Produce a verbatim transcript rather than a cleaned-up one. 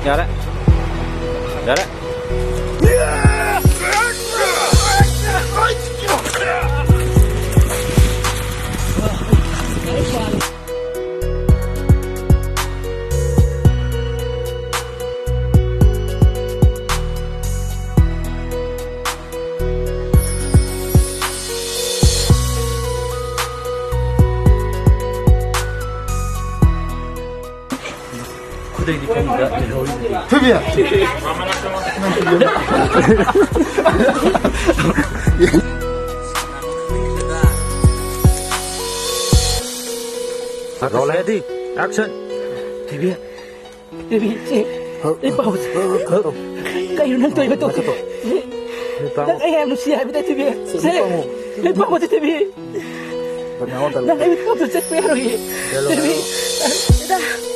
ꯌꯥꯔꯦ꯫ ꯌꯥꯔꯦ꯫ ꯈꯨꯗꯩꯗꯤ ꯐꯃꯨꯡꯗ ꯂꯩꯍꯧꯔꯤꯗꯨꯗꯤ꯫ ꯊꯣꯏꯕꯤ! Ready, action. ꯊꯣꯏꯕꯤ, ꯊꯣꯏꯕꯤ, ꯁꯦ, ꯑꯩ ꯄꯥꯎ ꯆꯦ-, ꯀꯩꯅꯣ ꯅꯪ ꯇꯧꯔꯤꯕ ꯇꯧ-, ꯅꯨꯄꯥ ꯅꯪ ꯑꯩ ꯌꯥꯝ ꯅꯨꯡꯁꯤ ꯍꯥꯏꯕꯗ ꯊꯣꯏꯕꯤ, ꯁꯦ, ꯅꯨꯄꯥ ꯑꯃꯨꯛ꯫ ꯑꯩ ꯄꯥꯎ ꯆꯦ ꯊꯣꯏꯕꯤ꯫ ꯅꯪꯉꯣꯟꯗ ꯅꯪ ꯑꯩ ꯄꯥꯎ ꯆꯠꯄ ꯌꯥꯔꯣꯏꯌꯦ꯫ ꯊꯣꯏꯕꯤ꯫